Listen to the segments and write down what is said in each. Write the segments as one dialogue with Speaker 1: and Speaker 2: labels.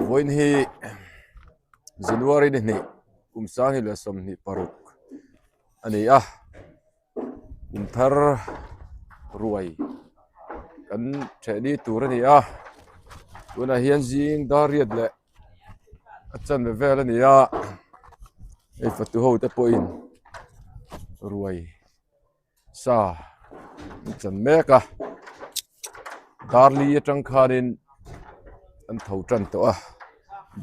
Speaker 1: Vawiin hi January ni hnih kum sang hi leh 26 a ni a kum thar ruai kan ṭheh ni tur a ni a tunah hian zing dar riat leh a chanve vel a ni a hei fatu ho te pawhin ruai. Sa an chan mek a darli atang khanin an tho tan tawh a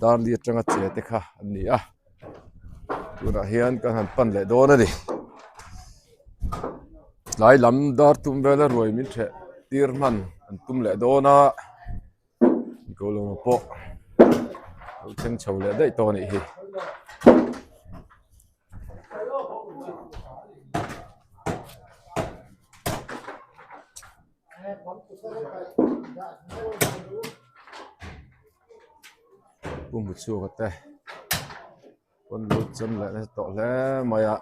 Speaker 1: darli atanga che te kha an ni a tunah hian kan han pan leh dawn a ni tlai lam dar tum vela ruai min ṭheh tir hman an tum leh dawn a Goloma pawh a lo thleng chho leh daih tawh a nih hi. Pu Muchhuaka te pawn lo cham leh nasa tawh hle mai a.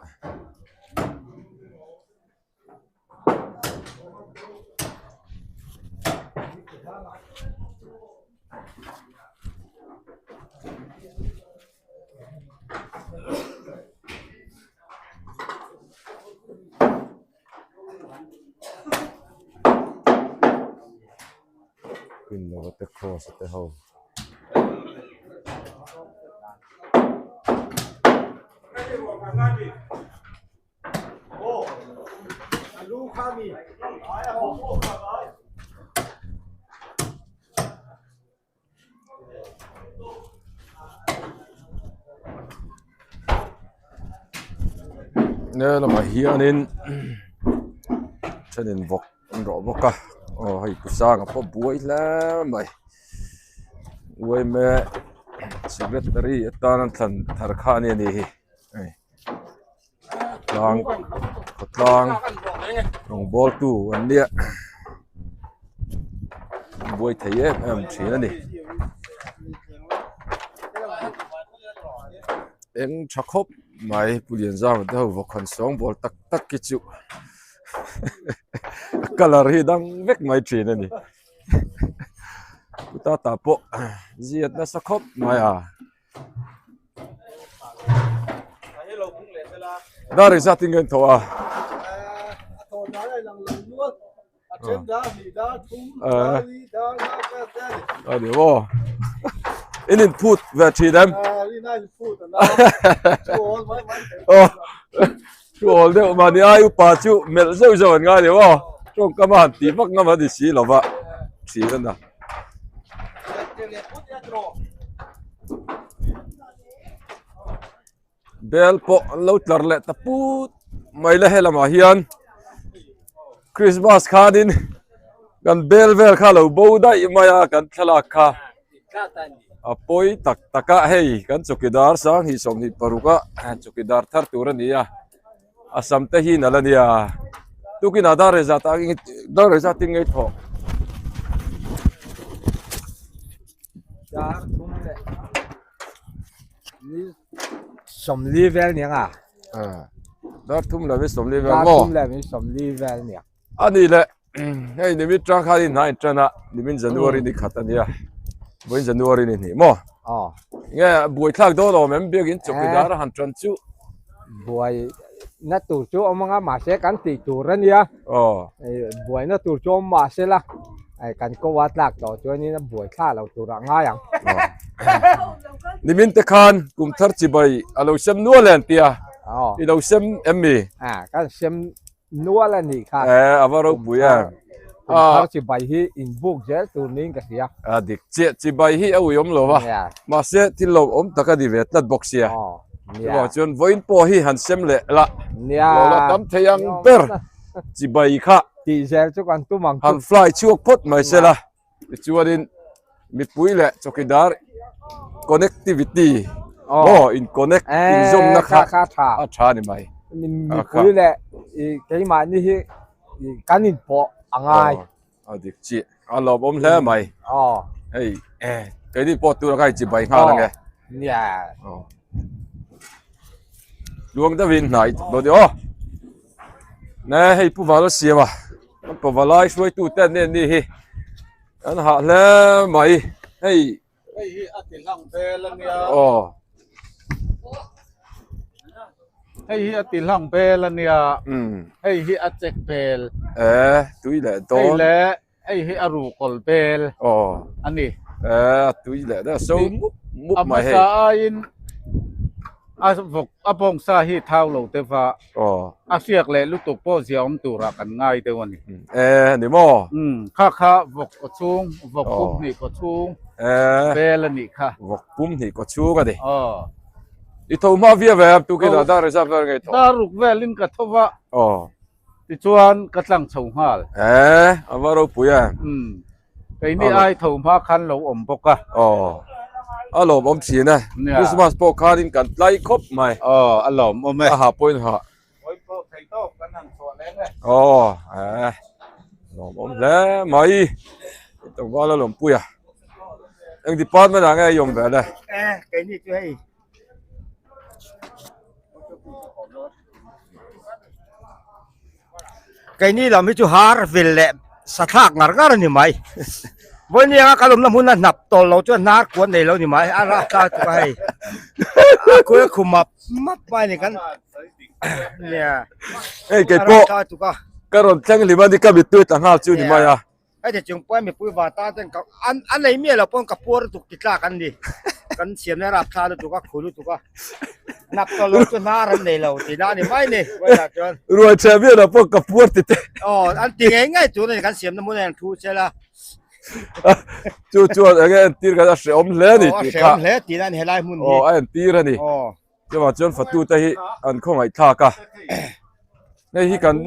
Speaker 1: Rinloa te cross te ho. He lamah hianin thenin vawk an rawh bawk a aw hei pu sanga pawh buai hle mai uaime secretary atana thlan thar kha a ni anih hi hei. Tlang khawtlang rawngbâwl tu an nia an buai thei em em thin a ni eng tha khawp mai pu Lianzama te ho vawkhan sawngbawl tak tak hi chu a colour hi dang vek mai thin a ni chuta tah pawh ziat nasa khawp mai a. Dar engzat in nge an thawh a? A ni maw? In in phut ve thin em? Aw thu awl deuh mahni ai upa chu melh zeuh zeuh an ngai lo aw tawngkam a han tih vak ngam a ni si lo va thin a na. Bel pawh an lo tlar leh ta put mai le helamah hian Christmas khanin kan bel vel kha lo bo daih mai a kan thlalak kha a pawi tak tak a hei kan chawkidar sang hi 26 a chawkidar thar tur a ni a a sam te hi nalh a nia tukin ah dar reza tak dar reza tin ngei thawh.
Speaker 2: Dar thum leh ni sawmli vel niang a.
Speaker 1: Dar thum leh ni sawmli vel maw?
Speaker 2: Dar thum leh ni sawmli vel niang.
Speaker 1: A ni le hei nimin tang khan in hna in tan a nimin January ni khat a nia vawiin January ni hnih maw?
Speaker 2: Aw.
Speaker 1: Nge buaithlak dawn awm em biakin chawkidar a han tan chu.
Speaker 2: Buai na tur chu awm anga mahse kan tih tur a nia.
Speaker 1: Aw.
Speaker 2: Buaina tur chu awm mahse la kan ko a tlak tawh chuanin a buaithla lo tur a ngai ang.
Speaker 1: Nimin te khan kum thar chibai a lo sem nual em tia.
Speaker 2: Aw.
Speaker 1: I lo sem em mi?
Speaker 2: A kan sem Nual a nih kha.
Speaker 1: Eh, a va ropui em.
Speaker 2: Kum thar chibai hi in buk zel tur niin ka hria.
Speaker 1: A dik chiah, chibai hi a ui awm lo va. Mahse, thil lo awm tak a ni ve tlat bawk sia. Chuvang chuan vawiin pawh hi han sem leh la. Lo la tam thei ang ber chibai kha.
Speaker 2: Tih zel chu kan tum ang chu.
Speaker 1: Han fly chhuak phawt mai se la. Tichuanin mipui leh chawkidar connectivity maw in connect inzawmna kha a tha a ni mai.
Speaker 2: Mipui leh keimahni hi kan inpawh a ngai.
Speaker 1: A dik chiah a lawmawm hle mai. Hei keini pawh tura kha inchibai nghal ang e. Luang deuhin hnai dawn i aw. Ne hei Pu Vala siam a kan pavalai hruaitu te an ni hi an hah hle mai hei.
Speaker 3: Hei hi a ti hlang vel a nia.
Speaker 1: Aw.
Speaker 3: Hei hi a ti hlang vel a nia. Hei hi a chek vel.
Speaker 1: E tui leh dawn.
Speaker 3: Hei le hei hi a ruhkawl vel a ni.
Speaker 1: E a tui leh dawn so mup mup mai hei.
Speaker 3: A hmasa aiin a vawk a bawngsa hi thau lo deuh a. A hriak leh lutuk pawh ziaawm turah kan ngai deuh a ni.
Speaker 1: E ni maw?
Speaker 3: Kha kha vawk kaw chhung, vawk pum hnih kaw chhung vel a nih kha.
Speaker 1: Vawk pum hnih kaw chhung a ni. I tho hma viau ve a, tukin ah dar reserve vel ngei tho.
Speaker 3: Dar ruk velin ka tho va. Tichuan ka tlang chho nghal.
Speaker 1: E a va ropui em.
Speaker 3: Keini ai tho hma khan lo awm bawk a.
Speaker 1: Aw a lawmawm thin e. Christmas pawh khanin kan tlai khawp mai.
Speaker 3: Aw a lawmawm e.
Speaker 1: A ha pawhin ha.
Speaker 3: Pawi pawh thei tawk kan han chhuah leng e.
Speaker 1: Aw e lawmawm hle mai. Tlangval a lawmpui a. Eng department ah nge i awm ve le?
Speaker 2: E keini chu hei. Keini lam hi chu har vil leh sathlak ngar ngar a ni mai. Vawiin anga kan awmna hmuna hnap tawl lo chuan hnar kuan nei lo ni mai. A rah tlang tuk a hei. A khuai a khu map map mai a ni kan nia.
Speaker 1: Hei kei pawh ka rawn thleng hlim a ni ka mittui ta nghal chu ni mai a.
Speaker 2: Heti chung pawh mipui vang tan ten ka an a nei miah lo pawn ka puar lutuk ti tlak an ni. Kan siamna rap thla lutuk a, khu lutuk a. Hnap tawh lo chu hnar an nei lo tihna a ni mai ni vawiinah chuan.
Speaker 1: Ruai chhe miah lo pawh ka puar ti te.
Speaker 2: Aw an ti ngei ngei tur a ni kan siamna hmun a in thu chel a.
Speaker 1: Chu chuan eng nge entir khan a hrehawm hle a ni tih kha.
Speaker 2: Aw a hrehawm hle tihna a ni helai hmun hi.
Speaker 1: Aw a entir a ni.
Speaker 2: Aw.
Speaker 1: Chuvang chuan fatute hi an khawngaih thlak a, hei hi kan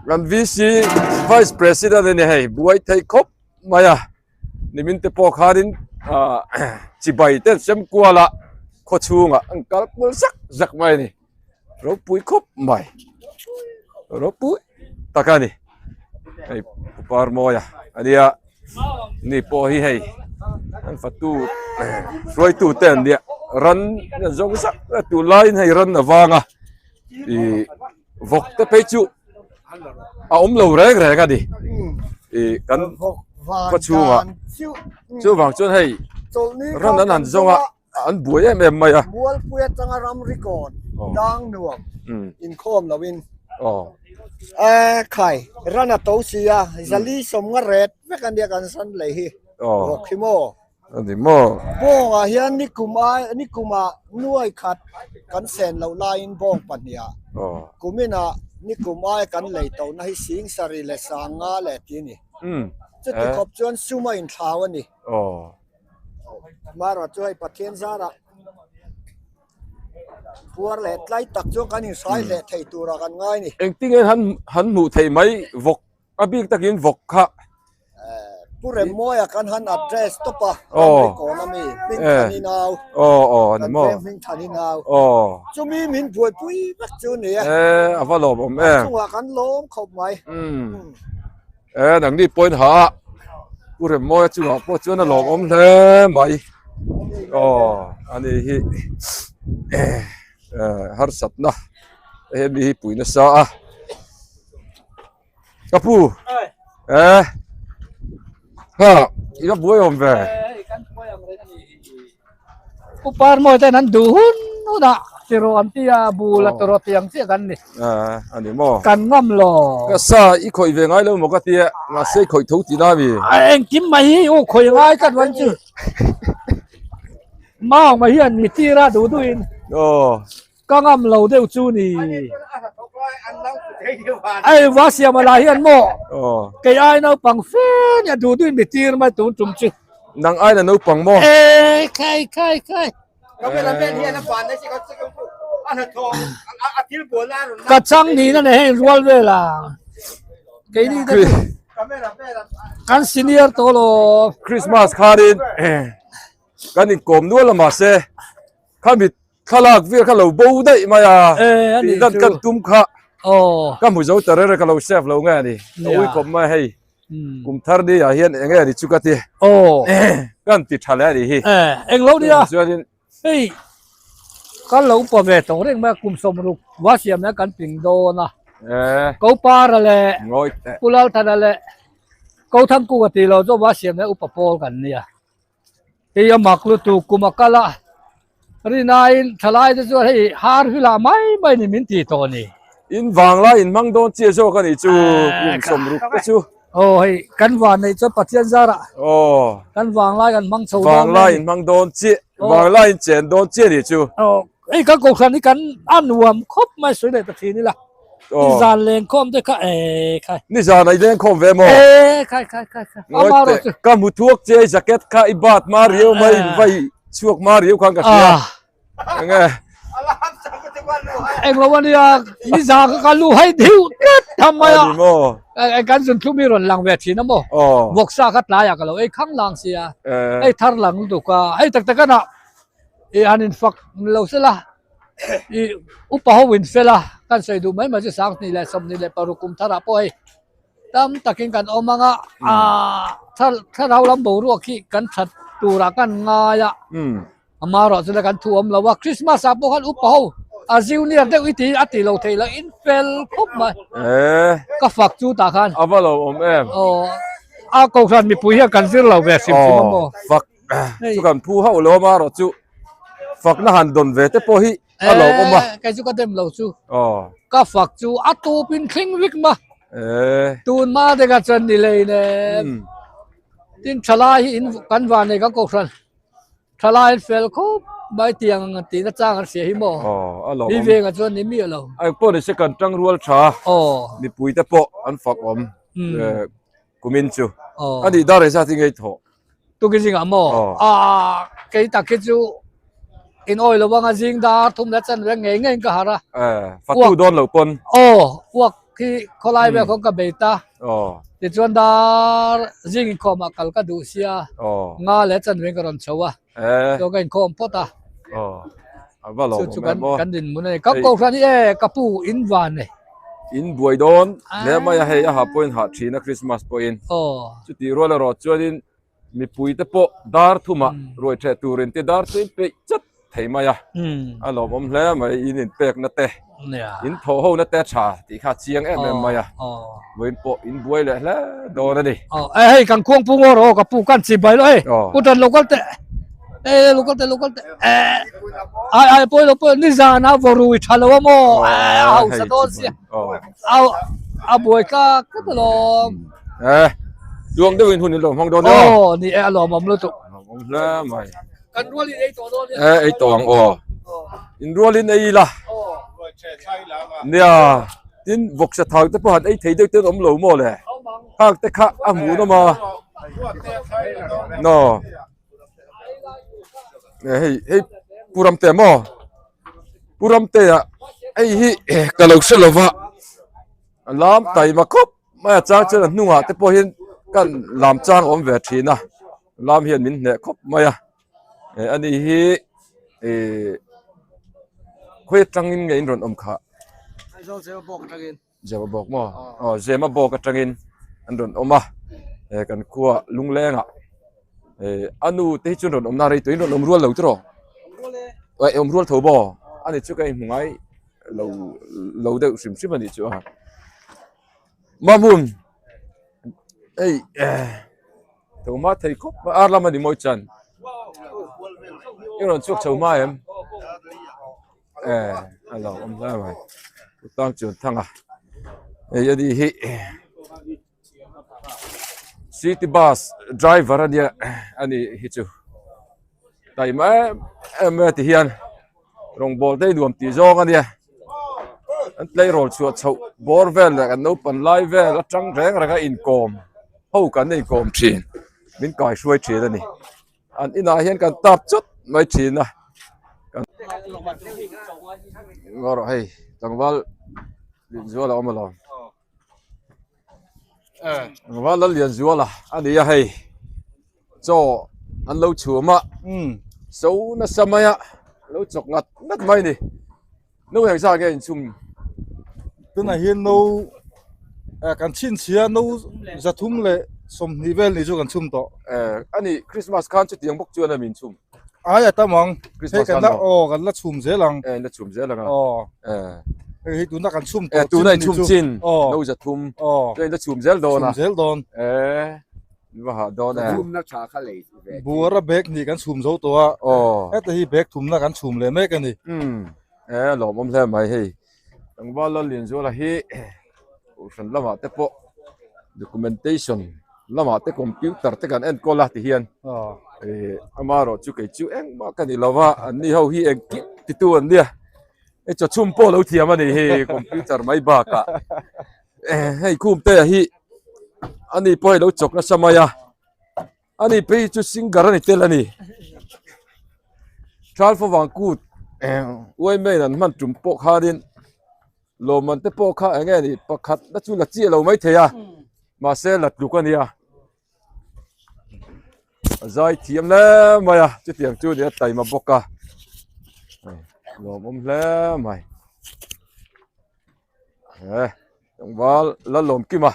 Speaker 1: kan VC Vice President a ni hei buai thei khawp mai a, nimin te pawh khanin ah chibai te an sem kual a, khaw chhungah an kal kual zak zak mai a ni, ropui khawp mai, ropui tak a ni, hei Pu Parmawia a nia. Ni pawh hi hei an fatu hruaitu te an nia ran an zawng zak a tunlaiin hei ran a vang a ih vawk te phei chu a awm lo reng reng a ni ih kan khaw chhungah chuvang chuan hei ran an han zawng a an buai em em mai a.
Speaker 4: Mualpui atanga ram record dang nuam inkhawm loin e khai ran a to si a zali sawm nga ret vek a nia kan san lei hi vawk hi maw
Speaker 1: ani maw
Speaker 4: bawngah hian nikum ai nikumah nuai khat kan sen loh laiin bawng pahniha kuminah nikum ai kan lei tohna hi sing sarih leh sang nga leh tih a ni chuti khawp chuan sum a inthlau a ni. Mara chu hei Pathian zarah puar leh tlai tak chuan kan inhrai hleh thei turah kan ngai ni.
Speaker 1: Engtinge han han hmuh theih mai vawk a bik takin vawk kha.
Speaker 4: Pu Remmawia kan han address tawp a ramri kawn ami Hmingthani nau kan veng Hmingthani nau chumi min buaipui vek chu ni e.
Speaker 1: A va lawmawm em.
Speaker 4: A chungah kan lawm khawp mai.
Speaker 1: E nangni point ha a Pu Remmawia chungah pawh chuan a lawmawm hle mai aw ani hi eh harsatna hemi hi pui nasa a ka pu eh ha i va buai awm ve.
Speaker 5: Pu Parmawi ten an duh hun hun a tiraw an ti a, bul a tiraw tih ang chiah kan ni.
Speaker 1: A ni maw?
Speaker 5: Kan ngam lo.
Speaker 1: Ka sa i khawih ve ngai lo maw ka ti a, mahse i khawih tho tih na mi?
Speaker 5: A engkim mai hi u khawih ngai tlat uan chu. Mau mai hian mi tira duh duhin.
Speaker 1: Aw.
Speaker 5: Ka ngam lo deuh chu ni. Ei va siam ala hian maw? Kei ai naupang fe nia duh duhin mi tir mai tun tum chu.
Speaker 1: Nang ai la naupang maw?
Speaker 5: Ei khai khai khai. Ka chang nihna nen heng rual vel a. Keini te chu kan senior tawh lo.
Speaker 1: Christmas khanin kan inkawm nual a mahse khami Thlalak vel kha lo bo daih mai a, tih dan kan tum kha ka hmu zo ta rere ka lo save lo nge a ni, ka ui khawp mai hei kum thar ni ah hian eng nge ni chu ka ti kan ti tha leh a nih hi.
Speaker 5: Eng lo nia hei kan lo upa ve tawh reng mai a kum sawmruk va siam hian kan ping dawn a, ko para leh Pu Lalthana leh ko Thangkunga tih loh chu va siam hian upa pawl kan nia. Hei a mak lutuk kum a kal a, rinain thalai te chuan hei har hila mai mai ni min ti tawh a ni.
Speaker 1: In vanglai in hmang dawn chiah zawk a nih chu kum sawmruk te chu.
Speaker 5: Aw hei kan van neih chuan Pathian zarah
Speaker 1: Aw.
Speaker 5: kan vanglai kan hmang chho dawn
Speaker 1: mai a ni. Vanglai in hmang dawn chiah, vanglai in chen dawn chiah a nih chu.
Speaker 5: Aw hei kan kohhran hi kan a nuam khawp mai sawi leh ta thin ila. Ni zan lengkhawm te kha e khai.
Speaker 1: Ni zan ai lengkhawm ve maw?
Speaker 5: E khai khai khai khai.
Speaker 1: Ama ro chu. Ka hmu thuak che i jacket kha i bat ma riau mai in vai chhuak ma riau khan ka hria. Enge.
Speaker 5: Eng lo ania ni zan kha ka lu hai deuh tlat tham mai a.
Speaker 1: Ani maw?
Speaker 5: Kan zun thlum hi rawn lang ve thin a maw? Vawksa kha tlaiah ka lo ei khang lang sia. Hei thar lang lutuk a. Hei tak tak anah i han infak lo sela. I upa ho in fel a, kan sawi duh mai mai chu 2026 kum tharah pawh hei tam takin kan awm ang a, aaa thlarau lam boruak hi kan that turah kan ngai a, amaherawh chu kan thu awm lo a, Christmas ah pawh khan upa ho a junior deuh i ti a ti lo theih loh in fel khawp mai, ka fak chu tah khan.
Speaker 1: A va lo awm em?
Speaker 5: Aw, a kohhran mipui hian kan zir lo ve hrim hrim a maw?
Speaker 1: Fak chu kan phu hauh lo amaherawh chu. Fakna han dawn ve te pawh hi a lo awm a.
Speaker 5: Kei chu ka dem lo chu. Ka fak chu a tupin thling vik ma. Tun hma te kha chuan ni lei nen. Tin thalai hi in kan van nei kan kohhran. Thalai in fel khawp mai tiang ang tih na chang an hria hi maw. Ni vengah chuan ni miah lo.
Speaker 1: Eng pawh ni se kan tang rual tha. Mipui te pawh an fak awm. Kumin chu. A nih dar engzat hi ngei thawh?
Speaker 5: Tukin zingah maw? Aaa kei tak hi chu in awi lo anga zing dar thum leh chan reng ngei ngeiin ka harh a.
Speaker 1: Fatu dawn lo pawn.
Speaker 5: Aw, uak hi khawlai vel khawn ka bei ta. Tichuan dar zing inkhawmah kal ka duh sia. Nga leh chan reng ka rawn chho a. Chuan ka inkhawm phawt a.
Speaker 1: A va
Speaker 5: Chu chu kan kan dinhmun a ni. Ka kohhran hi e ka pu in van e.
Speaker 1: In buai dawn hle mai a hei a ha pawhin hah thin a Christmas pawhin. Chutih rual erawh chuanin mipui te pawh dar thumah ruai theh turin te dar chu in peih chat thei mai a. A lawmawm hle mai in inpekna te in thawh hona te tha tih kha a chiang em em mai a. Vawiin pawh in buai leh hle dawn a ni.
Speaker 5: Hei kan khuang pu ngaw rawh aw ka pu kan chi bai lo hei pu tan lo kal teh e lo kal teh lo kal teh ai ai pawi lo pawi ni zan a vaw rui tha lo a maw a hausa dawn sia a a buai tlak tlat alawm
Speaker 1: e tuang deuh in hun in lo hmang dawn
Speaker 5: nia aw ni e a lawmawm lutuk
Speaker 1: lawmawm hle mai
Speaker 5: kan rual in ei tawh dawn
Speaker 1: nia e ei tawh ang aw in rual in ei ila nia Tin, vawksa thau te pawh han ei thei deuh ten awm lo maw le? Hak te kha a hmuh nawm a. No. Hei, hei Pu Ramte maw? Pu Ramte ah hei hi ka lo hre lo va. A lam taima khawp mai a chang chuan a hnungah te pawh hian kan lam chang a awm ve thin a. Lam hian min hneh khawp mai a. Ani hi ih khawi atangin nge in rawn awm kha?
Speaker 2: Aizawl Zema bawk atangin.
Speaker 1: Zema bawk maw? Aw Zema bawk atangin an rawn awm a kan khua Lunglengah a nu te hi chu an rawn awm na rei tawh in rawn awm rual lo tiraw? Awm rual tho maw? Ani chu ka inhmu ngai lo lo deuh hrim hrim a nih chu a. Mahmun hei Tho hma thei khawp mai ar lam a ni mawi chan i rawn chhuak chho hma em e a lo awm hle mai utang chuan thang a hei a ni hi city bus driver a nia a ni hi chu taima em em mai a ti hian Rawngbâwl te hi nuam tih zawng a nia. An tleirawl chhuah chhoh bawr vel leh kan naupan lai vel aṭang reng reng a inkawm ho kan inkawm ṭhin min kaihruai ṭhin a ni. An inah hian kan tap chawt mai ṭhin a. Ngaw rawh hei tlangval Lianzuala a awm alawm. Tlangval Lallianzuala a ni a hei. Chaw an lo chhum a so nasa mai a lo chawk ngat ngat mai a ni no eng zat nge inchhum
Speaker 6: tunah hian no kan chhinchhia no zathum leh sawmhnih vel ni chu kan chhum tawh
Speaker 1: a ni Christmas khan chutiang bawk chuan a min chhum
Speaker 6: ai a tam ang hei kan la aw kan la chhum zel ang
Speaker 1: e la chhum zel ang a
Speaker 6: hei hi tuna kan chhum
Speaker 1: tawh tuna chhum chin no zathum
Speaker 6: aw
Speaker 1: la chhum zel dawn
Speaker 6: a chhum zel dawn
Speaker 1: e. In va hah dawn em?
Speaker 7: Chhumna tha kha lei ve chi.
Speaker 6: Buara bag hnih kan chhum zo tawh a,
Speaker 1: Aw.
Speaker 6: heta hi bag thumna kan chhum leh mek a ni.
Speaker 1: Umm, e lawmawm hle mai hei. Tlangval Lallianzuala hi Kohhran lamah te pawh documentation lamah te computer te kan enkawl a ti hian eh amaherawh chu kei chu engmah ka ni lo va anni ho hi engkim titu an nia hei chawchhum pawh lo thiam a ni hi computer mai bakah eh hei khumte hi ani pawh hi lo chawk nasa mai a. Ani phei chu singer a ni tel a ni. Thalfa vangkut uaimaiin an hman tum pawh khanin lawmman te pawh kha eng nge ni pakhat na chu la chiah lo mai thei a mahse la tluk a nia. A zai thiam hle mai a chutiang chu nia taima bawk a lawmawm hle mai. Tlangval Lalawmkima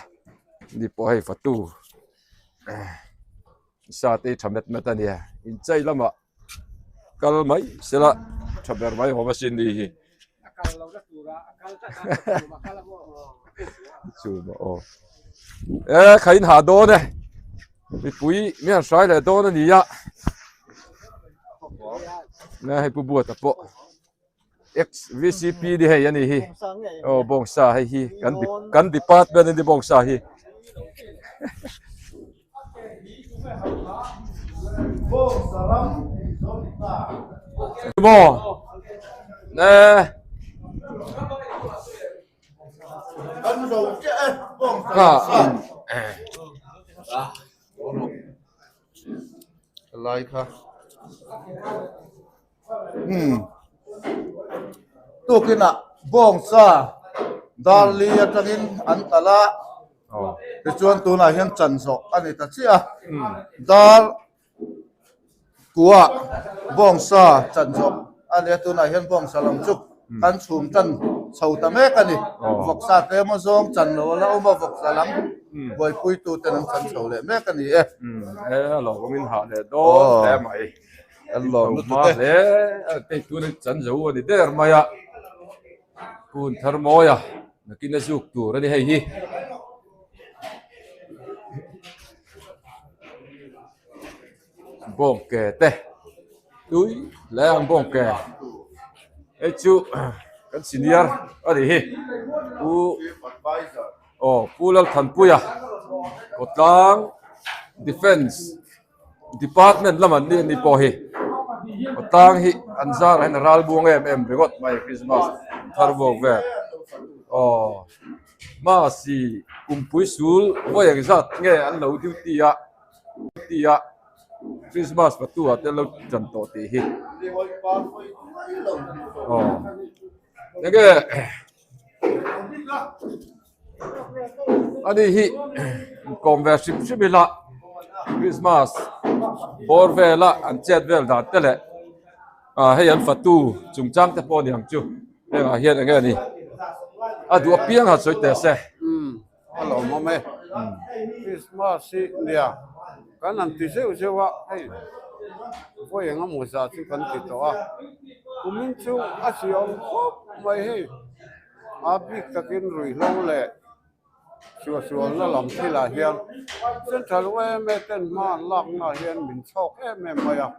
Speaker 1: ni pawh hei fatu. Sa te hi tha met met a nia inchei lamah kal mai sela tha ber mai awm asin ni hi chuma aw e kha in hah dawn e mipui mi han hrai leh dawn a ni a ne hei pu buata pawh. Ex VCP ni hei ani hi aw bawngsa hei hi kan kan department ani bawngsa hi maw ne
Speaker 6: lai kha Umm tukinah bawngsa darli atangin an kal a tichuan tunah hian chan zawh a ni ta chiah a dar kuah bawngsa chan zawh a ni a tunah hian bawngsa lam chu kan chhum tan chho ta mek a ni vawksa tlem a zawng chan lo a la awm a vawksa lam buaipui tu ten an chan chho leh mek a ni e.
Speaker 1: Umm e a lo awmin hah leh dawn hle mai.
Speaker 6: An lawm lutuk
Speaker 1: e. Hle a tei tun an chan zo a ni der mai a. Hun thar mawi a nakin a zuk tur a ni hei hi. Bawng ke te tui hle ang bawng ke. Hei chu kan senior a ni hi. Pu aw Pu Lalthanpuia Kawtlang Defence. Department lam an ni an ni pawh hi tang hi an zarah hian a ral buang em em ringawt mai Christmas thar vuak vel aw mahse kumpui sul vawi eng zat nge an lo duty a duty a Christmas fatu ah te an lo tan tawh tih hi aw enge. Ani hi kawm ve hrim hrim ila Christmas bawr vela an chet vel dan te leh ah hei an fatu chungchang te pawh a ni ang chu hengah hian eng nge ni a duh apiang han sawi teh se.
Speaker 3: Umm a lawmawm e Christmas hi nia kan han ti zeuh zeuh a hei vawi eng emaw zah chu kan ti tawh a kumin chu a ziaawm khawp mai hei. A bik takin ruihhlo leh suahsualna lam thilah hian Central yma ten hma an laknaah hian min chhawk em em mai a.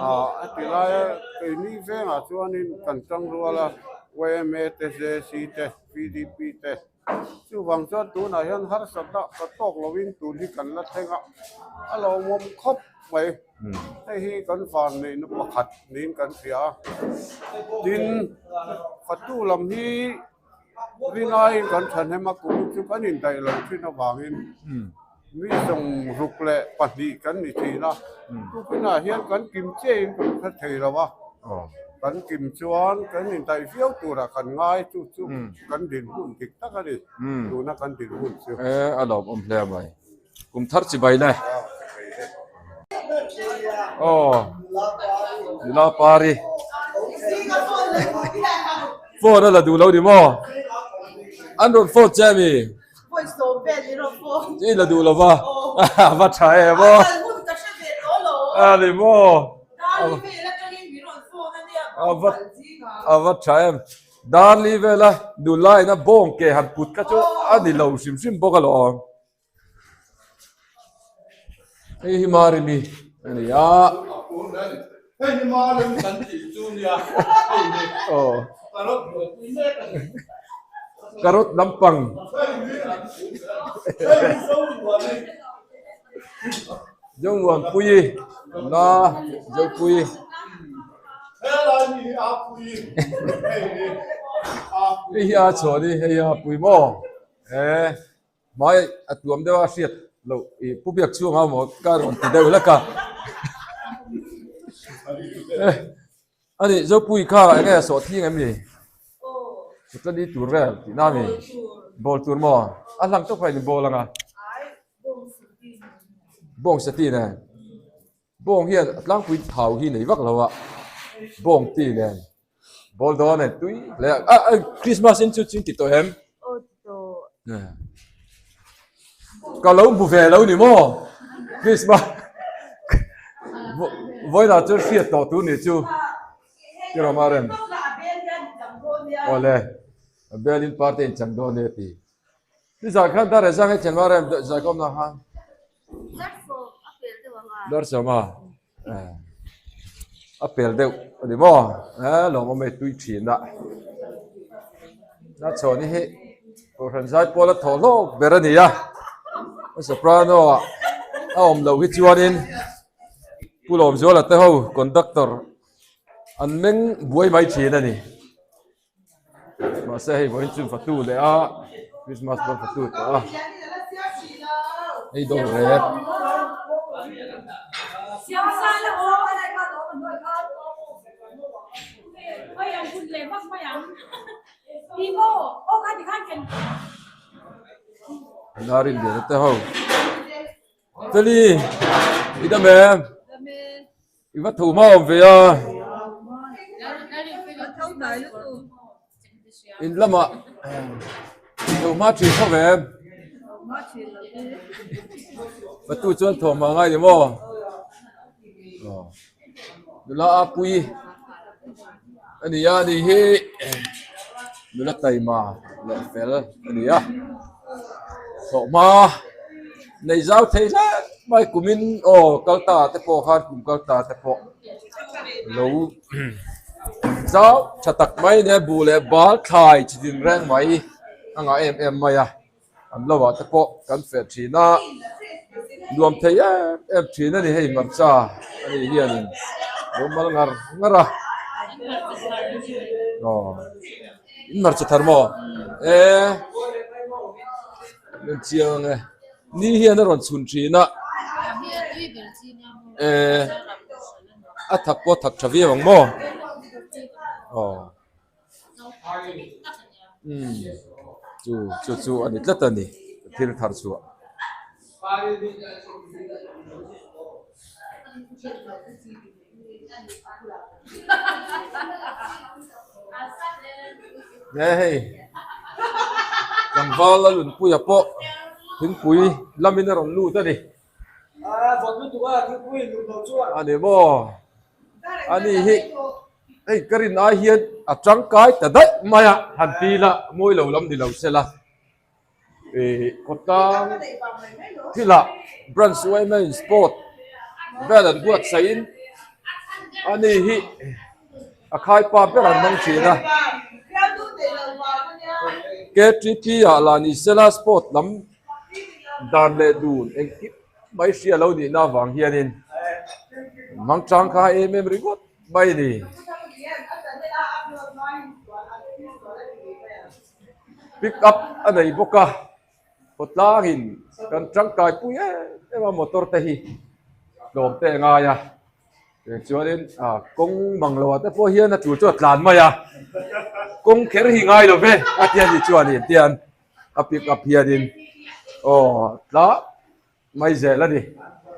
Speaker 3: Aaa a ti laia keini vengah chuanin kan tangrual a yma te, JC te, VDP te chuvang chuan tunah hian harsatna ka tawk lovin tun hi kan la thleng a, a lawmawm khawp mai. Hei hi kan van neihna pakhat niin kan hria a, tin fatu lam hi rinaiin kan thahnem a kum chu kan indaih lo thin avangin mi zawng ruk leh pahnih kan ni thin a, tukinah hian kan kim chiahin kan hre thei lo a, kan kim chuan kan indaih viau turah kan ngai chu chu kan dinhmun dik tak a ni tuna kan dinhmun chu.
Speaker 1: E a lawmawm hle mai. Kum thar chibai le. Aw. Nula pari. Phone a la duh lo ni maw? An rawn phone che mi? I la duh lo va. Va tha em aw. A ni maw? A va a va tha em. Darli vela nula ina bawng ke han put kha chu a ni lo hrim hrim bawk alawm. Hei hi Marimi a ni a.
Speaker 6: Hei hi Marimi kan tih chu nia. Hei hi.
Speaker 1: Aw. Carrot lampang. Zomuanpuii na Zopuii. Hei hi a chhuah ni hei a pui maw e hmai a tuam deuh a hriat loh ih pu biak chhung a maw ka rawn ti deuh hlek a ani Zopuii kha eng nge a sawh thing em ni chuan i tur vel tih na a ni bawl tur maw a hlang tawp kha in bawl ang a bawng sati nen. Bawng hian a tlangpui thau hi nei vak lo a, bawng ti nen bawl dawn a tui hle a, ah ah Christmas in chu chu in ti tawh em?
Speaker 7: Aw ti tawh.
Speaker 1: Ka lo hmu ve lo ni maw? Christmas vawiinah chuan hriat tawh tur ni chu Pi Rama rem. Awle a belin party a inchang dawn e a ti. Ni zah khan dar ezang e thian rem zai kawm na khan. Dar sawm a a pel deuh a ni maw e lawm awm e tui thin a na chhawn hi kohhran zai pawl a thaw hlawk ber a ni a soprano ah a awm loh hi chuanin Pu Lawmzuala te ho conductor an meng buai mai thin a ni. Mahse hei vawiin chu fatu leh a Christmas pawh fatu tawh a hei dawr rep. Narin lian te ho Feli i dam em? I va tho hma awm ve a. In lamah tho hma thin khaw ve em? Fatu chuan tho hma ngai ni maw? Nula a pui a ni a ni hi nula taima leh fel a ni a thlawhhma nei zau thei hle mai kumin aw kal ta te pawh khan kum kal ta te pawh lo zau tha tak mai nia buh leh bal thlai chi din reng mai a ngah em em mai a. An lo ah te pawh kan feh thin a, nuam thei em em thin a ni hei hmarcha a nih hianin lo mal ngar ngar a aw in hmarcha thar maw e en chiang ang e ni hian a rawn chhun thin a e a thak pawh a thak tha viau ang maw aw. Umm chu chu chu a ni tlat a ni thil thar chhuah. He hei tlangval a lunpuia pawh thingpui lamin a rawn lut a ni. A ni maw a ni hi. Hei ka rin ai hian a tangkai ta daih mai a, han ti ila mawi lo lam ni lo se la. Ih khawtlang thilah branch yma in sport vel an buatsaih in ani hi a khaipa ber an hmang thin a. KTP ah lah ni se la sport lam dan leh dun engkim mai hria lo nihna avang hianin hmang tangkai em em ringawt. Mai ni. Pick up a nei bawk a, khawtlangin kan tangkai pui em em a motor te hi tlawm te a ngai a, chuanin ah kawng mang loh ah te pawh hian a tul chu a tlan mai a, kawng kher hi ngai lo ve a ti a ni chuanin tian a pick up hianin aw tla mai zel a ni.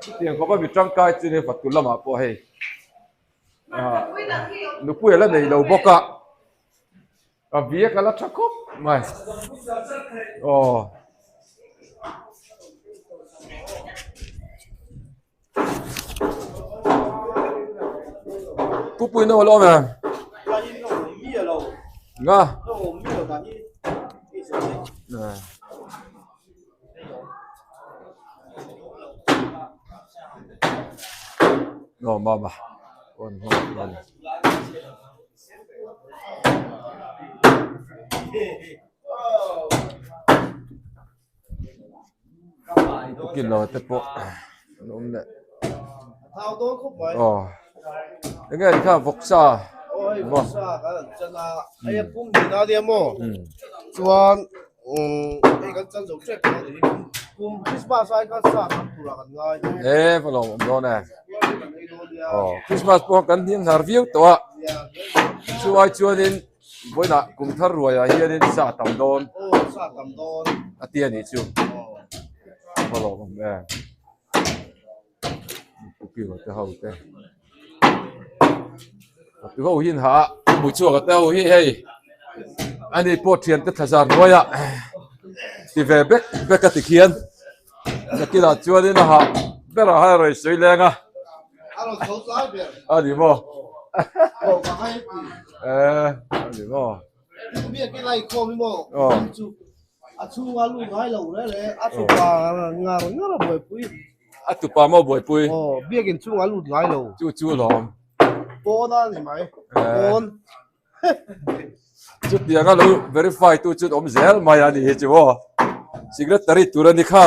Speaker 1: Chutiang khawpa mi tangkai chu ni fatu lamah pawh hei ah nupui a la nei lo bawk a, a viak a la tha khawp mai aw. Pupui na awlawm em? Nga. Aw mama awn hmang a ni. Kilo te pawh an awm leh aw enge an kha vawksa
Speaker 6: vawksa kan an chan a hei a pum din a nia maw chuan hei kan chan zo tep tawh a ni kum Christmas ai khan sa tam turah kan ngai
Speaker 1: e va lawm awm dawn e aw Christmas pawh kan hniam hnar viau tawh a chu ai chuanin Vawiinah kum thar ruaiah hianin sa tam dawn a ti a nih chu a lawm awm em kukilo te ho te tu ho hi ha hmu chhuak te ho hi hei ani pawh thian te thlazar hnuaiah ti ve bek bek a ti khian nakinah chuanin a hah berah hian a rawn sawi leng a a ni maw eh a ni maw a tupa maw buaipui chu chu lawm eh. Chutianga lo verify tu chu awm zel mai a ni hi chu aw. Secretary tur a ni kha.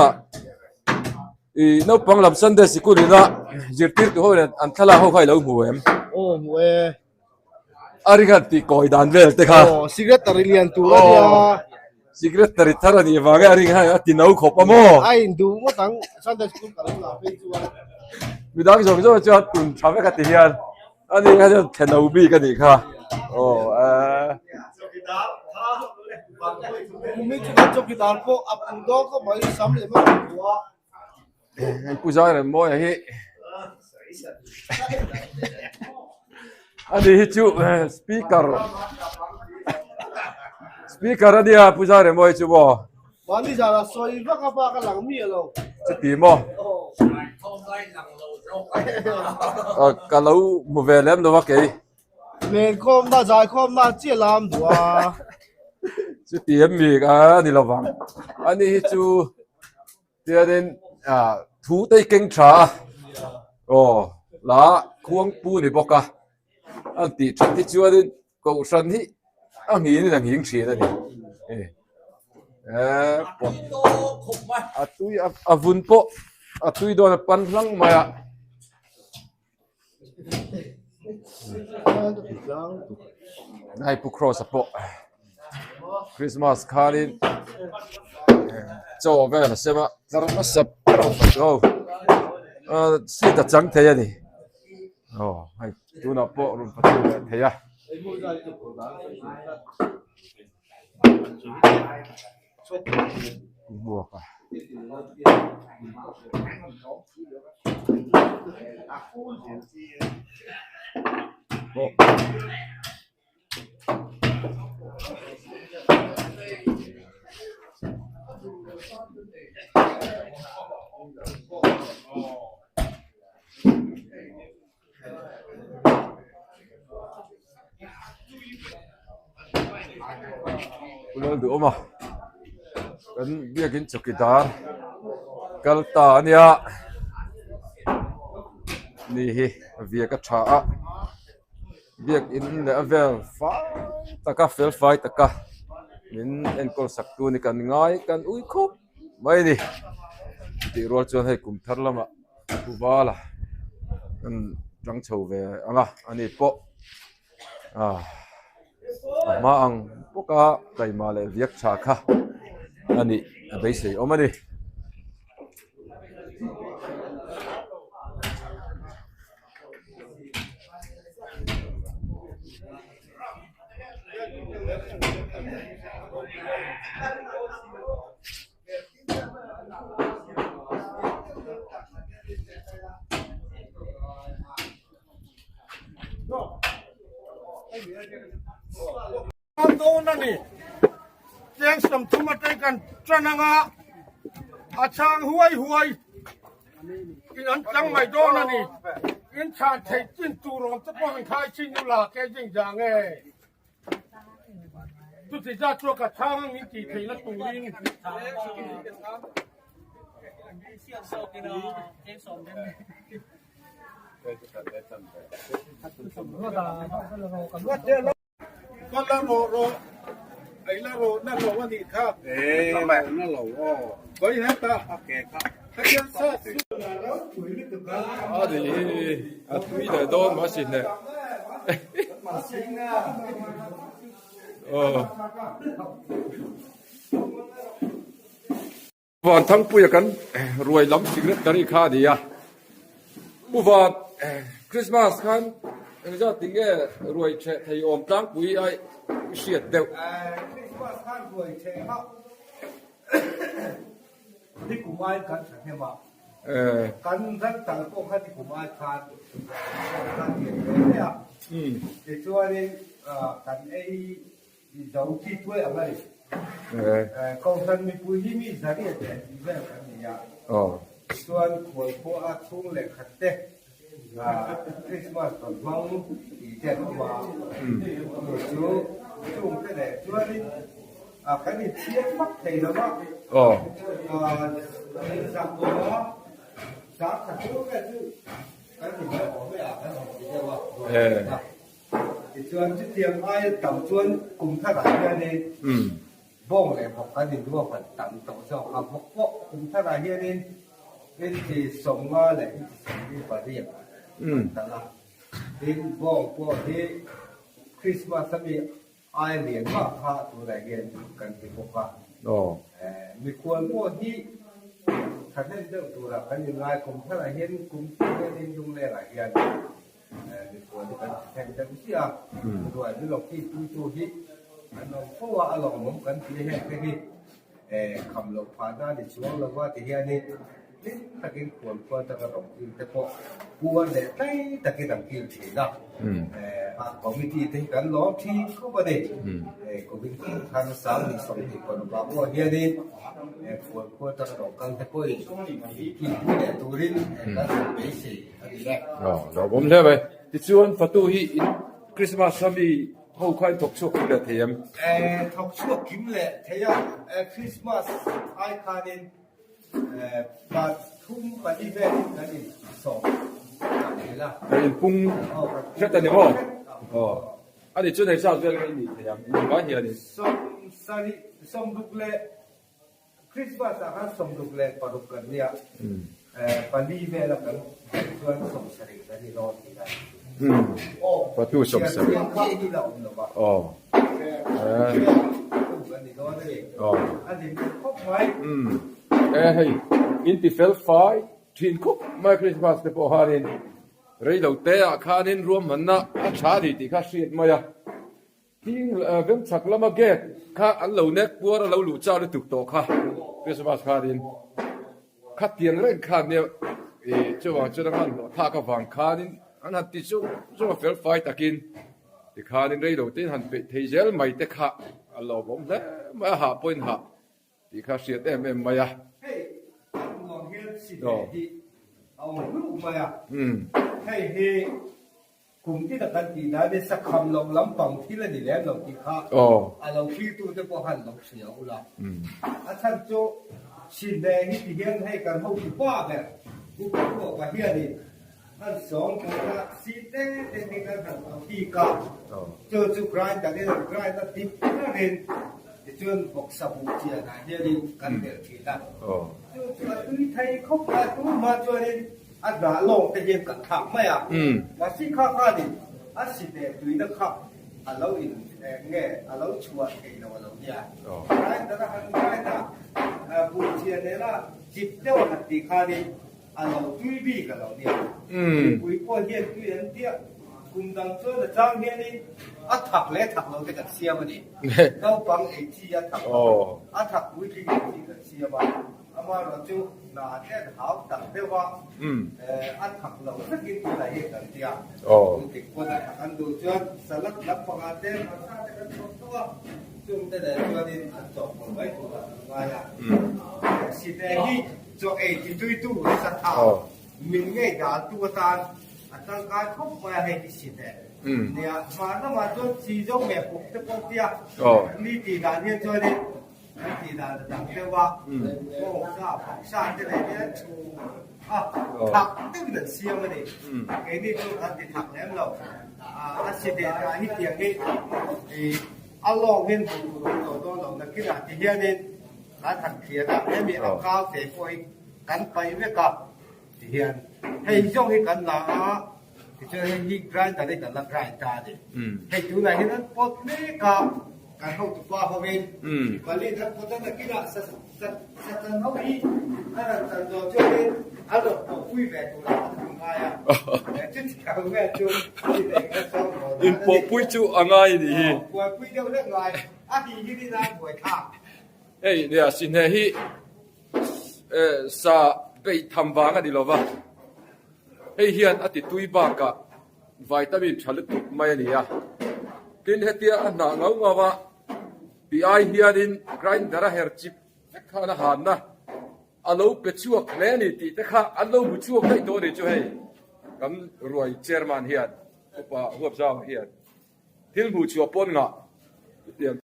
Speaker 1: I naupang lam Sunday sikul ina zirtir tu ho nen an thlalak ho kha i lo hmu em?
Speaker 6: Aw hmu e.
Speaker 1: A ring han tih kawi dan vel te kha.
Speaker 6: Aw secretary lian tur a nia.
Speaker 1: Secretary thar a nih vang e a ring han a ti no khawp a maw?
Speaker 6: A induh ngawt ang Sunday school ka lo lah phei chuan.
Speaker 1: Midang zawng zawng chuan tun tha vek a ti hian. A ni kha chuan theno bik a nih kha. Aw eh.
Speaker 6: Kumin chu kan chawkidar pawh a phu dawn khawp mai sam leh mai a phu a.
Speaker 1: Hei Pu Zairemmawia hi a ni hi chu speaker speaker a nia Pu Zairemmawia chu maw.
Speaker 6: Mahni zana sawi vak a bak a lang miah lo.
Speaker 1: Chuti maw? Ka lo hmu ve lem lo a kei.
Speaker 6: Lenkhawmna, zaikhawmna chiah lam duh a.
Speaker 1: Chuti em mi a ni lovang. Ani hi chu tianin thu te i keng tha a. Aw la khuangpu ni bawk a. An tih that hi chuanin Kohhran hi a nghin in a nghing thin a ni. Eh, a tui a vun pawh a tui dawn a pan hlang mai a. Hei Pu Cross a pawh Christmas khanin chaw vel a sem a tlar hmasa ber a ho seat a chang thei a ni. Aw hei tunah pawh rawn pathum leh thei a. Buak a. Pawh. Lal duhawm a kan biakin chawkidar kal ta a nia ni hi a viak a tha a. Biakin leh a vel fai taka fel fai taka min enkawl sak tu ni kan ngai kan ui khawp mai a ni tih rual chuan hei kum thar lamah Pu Vala an tang chho ve ang a ani pawh ah a hma ang bawka taima leh viak tha kha a nih a beisei awm a ni.
Speaker 7: Dawn a ni. Cheng 30 atang kan tan anga a chhang huai huai in an tlang mai dawn a ni. In chhan theih chin tur awm te pawh an khai chin u la ke jing jang e. Chuti zat chu ka chhang ang in tih theihna turin.
Speaker 3: Ka la rawh rawh, ei la rawh na lo a nih kha. Ei rawh na lo aw. Khawi heta a ke kha. Khatiang sa chu.
Speaker 1: A ni hi a tui leh dawn mai si hneh. Aw. Van Thangpuia kan ruai lam secretary kha a ni a, Pu Van, Christmas khan engzat ti nge ruai cheh thei awm tlangpui a i hriat deuh?
Speaker 2: Christmas khan ruai cheh kha nikum aiin kan thahnem a, kan ral tal pawh kha nikum ai khan kan lian hle hle a, tichuanin kan ei Zo chi tuai ang a ni. Kohhran mipui hi mi zariat leh tih vel kan ni a. Tichuan khualkhua a chhung leh khat te Krismas rawn hmang tih te an awm a. Chu chu chung te leh chuanin kan inchhiar vak thei lo va. Zakua zangkhat tur vel chu kan inhmeh awm e a kan han ti deuh a. Tichuan chutiang aia tam chuan kum tharah hianin bawng leh bawk kan inruahman tam tawh zawk a, bawk pawh kum tharah hianin inchi 50 leh inchi 28 an tal a, tin bawng pawh hi Krismas ami aia lian mah kha tunah hian kan ti bawk a, mikhual pawh hi thahnem deuh turah kan inngai kum tharah hian kum tin hianin lunglengah hian. Mikhual hi kan thleng deuh ziah a, ruai ni lawk hi tuitu hi an awm fo a, a lawmawm kan ti a heng te hi kham loh phah na ni chuang lo va ti hianin hlim takin khual khual taka rawn kil te pawh puar leh tlai takin an kil thin a, a committee te hi kan lawm thin khawp a ni. Kumin kum thar 2026 ah pawh hianin khual khual taka rawn kal te pawhin kilpui leh turin kan rawn beisei.
Speaker 1: Lawmawm hle mai. Tichuan Fatu hi in Christmas a mi ho kha in thawk chhuak kim leh thei em?
Speaker 2: Thawk chhuak kim leh thei a, Christmas ai khanin pathum pali velin kan in sawm tak zel a.
Speaker 1: Kan in pung hret a ni maw? Aw. A ni chuan hei zat vel nge i nih thei ang in vai hianin?
Speaker 2: 70, 60 leh Christmas ah khan 66 kan nia, pali vela kan hmuh chuan 70 kan ni dawn tih a ni.
Speaker 1: Patu 70.
Speaker 2: Chiah hi la awm lo va.
Speaker 1: Aw.
Speaker 2: Patu kan ni dawn a ni.
Speaker 1: Aw.
Speaker 2: A lim khawp mai.
Speaker 1: E hei, in ti fel fai thin khawp mai Christmas te pawh khanin rei lo te ah khanin ruahmanna a tha a ni tih kha hriat mai a. Thing veng chhak lama gate kha an lo nek puar a lo luh char lutuk tawh kha Christmas khanin khatiang reng khan nia ih chuvang chuan a hmanhmawh thlak avang khanin an han ti chung chung a fel fai takin tikhanin reilo tein han peih thei zel mai te kha a lawmawm hle mai a hah pawhin hah tih kha hriat em em mai a.
Speaker 2: Hei a ruang hian chhite hi a awm hluk mai a, hei hi Kum tina kan tih dan hi sakham loh lampang thil a ni lem lo tih kha a lo thiltute pawh han lo hria ula. A chhan chu Chinne hi ti hian hei kan hotu pa ber Upa Ruapa hianin han sawng tur a si te te hi kan han thik a, chu chu grinder in an grind a dip berin tichuan vawksa buh chianah hianin kan belh thin a. Chu chu a tui thei khawp mai a, tunhma chuanin A hnah lawng te hian kan thlak mai a, mahse kha khanin a si ve tuina kha a lo in eng nge a lo chhuah thei lo a lo nia. Grinder a han grind a, buhchhiah nena chip deuh a han tih khanin a lo tui bik a lo nia. Mipui pawh hian tui an tia, kum dang chuan a chang hianin a thak leh thak lo te kan siam a ni. Naupang ei chi a thak lo, a thak puitling ei chi kan siam a. Amaherawh chu hna ten hau tak deuh a, a thak lo vekin tunah hian kan ti a. Tun pawn a thak an duh chuan salad lampangah te hmarcha te kan chhawp tawh a, chung te nen chuanin an chawhpawlh mai turah kan ngai a. Site hi chaw ei tituitu satha min ngei daltu atan a tangkai khawp mai a, hei hi site nia. Hmar lamah chuan chi zo nge puk te pawh tia mi tih dan hian chuanin Kan tih dan a dang deuh a, bawngsa, vawksa te leh hian chhum A, thak deuhin an siam a ni. Keini chu kan ti thak lem lo. A si ve ta hi tiang hi i a lawng hian hmuh tur awm tawh dawn lo. Nakinah ti hianin kan han thian a, hemi a kau te pawh hi kan paih vek a ti hian hei zawng hi kan la a, tichuan hei hi grinder hi kan la grind ta a ni. Hei tunah hian an pawt mek a, kan hotupa hovin pali an pawt a, nakinah sa sa satan ho hi a rawn tan zawh chuanin a rawn pawhpui ve turah an hmu ngai a, chutiang vel chu chi nei kha chuan maw dan a ni.
Speaker 1: Inpawhpui chu a ngai a nih hi.
Speaker 2: Aw, buaipui deuh hlek ngai, a tih hi rin a buaithlak.
Speaker 1: Hei nia Sihne hi sa beih tham vang a ni lova, hei hian a ti tui bakah vitamin tha lutuk mai a ni a. Tin hetia a hnah ngau ngau a tih ai hianin grinder a her chip vek khan a hanna a lo pe chhuak hle a ni tih te kha an lo hmu chhuak daih tawh a ni chu hei kan ruai chairman hian upa huapzau hian thil hmuh chhuah pawn ngah chutiang.